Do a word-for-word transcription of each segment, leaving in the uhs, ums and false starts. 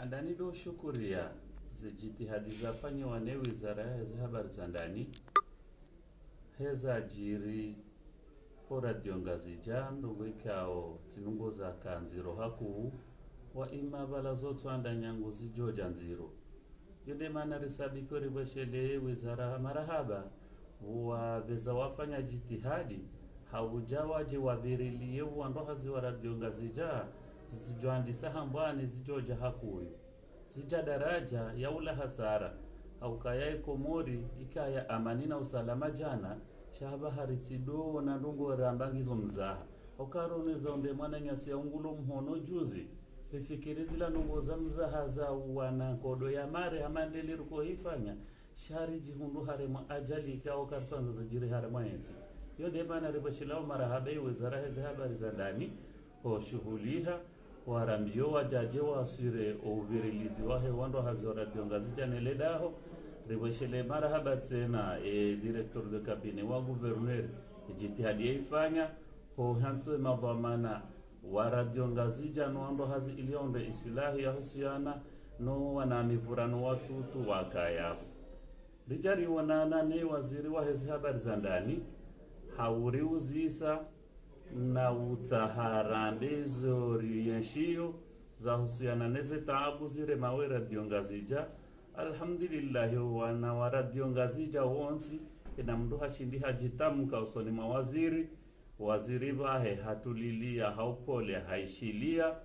Ndani ndo shukuria ze jitihadi zafanyiwa ne wizara ya ze habari za ndani, heza jiri ho Radio Ngazidja, ndrongoo ikao tsi ndrongoo zaka ndziro hakuu, wa ima pvala zo tswanda nyangu zidjoja ndziro. Yo nde mana risabiki ripvweshelee wizara marahaba, wapveza wafanya jitihadi, hauja waje wavirilie wandru hazi wa Radio Ngazidja, zitsidjoandisa hambwani zidjoja hakuu. Zija daraja ya ula hasara, haukaya ye Komori ikaya amani na usalama jana, sha pvahari tsi ndo na ndrongoo ramba ngizo mzaha. Hauka roneza unde mwananyasi ya ungulo mhono juzi, rifikiri zila ndrongoo za mzaha za wana nkodo ya mare hama ndeli riko hifanya, sha rijihundru harumwa ajali ikao karitswandza zijiri harumwa yentsi. Yo nde mana ripvweshelao marahaba i wizara heze habari za ndani, ho shuhuliha, warambio wajaje waswire o uvirilizi wahe wandru hazi wa Radio Ngazidja ne le daho, ripvweshelee marahaba tsena e directeur de cabinet wa gouverneur, e jitihadi yaifanya, ho hantsi we madhwamana wa Radio Ngazidja no wandru hazi ili onde isilahi ya husiana no wana mivurano watutu wakaya pvo. Rija rionana ne waziri wa heze habari za ndani, hauriuzisa na utsaha rambe zo rienshio za husiana neze taabu ziremao e Radio Ngazidja. Alhamdulillahi, wana wa Radio Ngazidja wontsi, kena mndru hashindi hajitamka usoni mwa waziri, waziri pvahe hatulilia, ha upole, haishilia,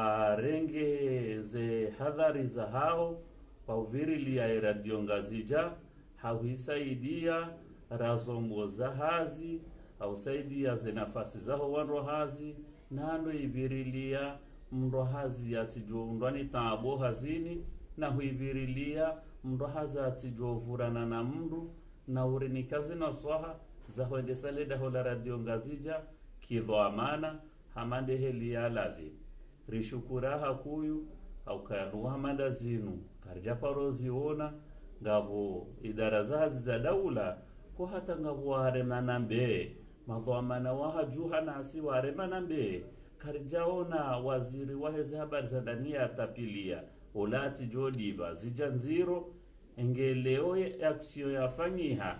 warenge ze hadhari zahao, wa uvirilia e Radio Ngazidja, ha uhisaidia ra zombo za hazi, ha usaidia ze nafasi zaho wandru hazi, na ndo ivirilia mndru hazi yatsidjo undrwa ni taabu hazini, na huivirilia mndru hazi yatsidjo vurana na mndru, na urinika ze naswaha za hwendesa le daho la Radio Ngazidja kidhwamana, hama nde heli ya ladhimu. Rishukura hakuu, haukaya ndrongoo hama nda zinu karija paro ziona, ngapvo idara za hazi za daula, ko hata ngapvo waremana mbe, madhwamana waha juu hanasi waremana mbe, karijaona waziri wa heze habari za ndani yatapilia, ola atsidjo dipva, zija ndziro, enge leo ye action yafanyiha,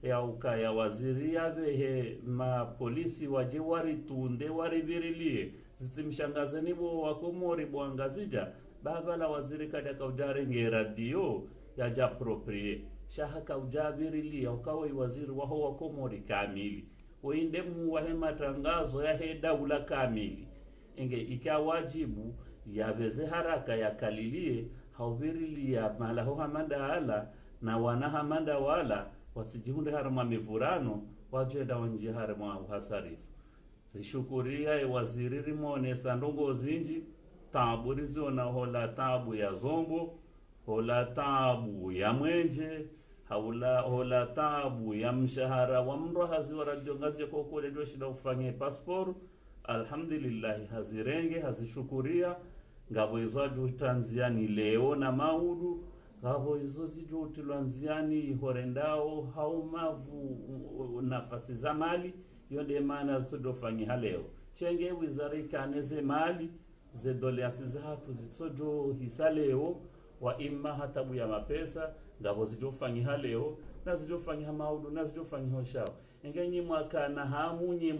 ya ukaya waziri yapvehe mapolisi waje waritunde, warivirilie, zitsimshangazeni pvo wa Komori pvo Ngazidja, pvapvala waziri kaja kauja renge radio yaja approprier. Sha hakauja avirilia, ukao i waziri waho wa Komori kamili. Wo inde mhuu wahe matrangazo yahe daula kamili. Enge ika wajibu, yapveze haraka yakalilie, ha uvirilia malaho hama nda yala, na wana hama nda wala, watsidjihundre harumwa mivurano, wadjo enda wandjie harumwa uhasarifu. Rishukuria e waziri rimonesa ndrongoo zinji, taabu riziona hola taabu ya zombo, hola taabu ya mwenje, haula, hola taabu ya mshahara wa mndru hazi wa Radio Ngazidja ko kule djo shinda ufanye passport. Alhamdulillahi, hazirenge, hazishukuria. Ngapvo izo adjo utia ndziani leo na maudu, ngapvo izo zidjo utilwa ndziani ho rendao, ha umavu, u-, u-, nafasi za mali, yo nde mana zitsodo fanyiha leo. Sha enge wizara ikane ze mali, ze doléances zahatru zitsodjo hisa leo, wa ima ha taabu ya mapesa, ngapvo zidjo fanyiha leo, na zidjo fanyiha maudu, na zidjo fanyiha ushao. Enge nyi mwakana hamu nyi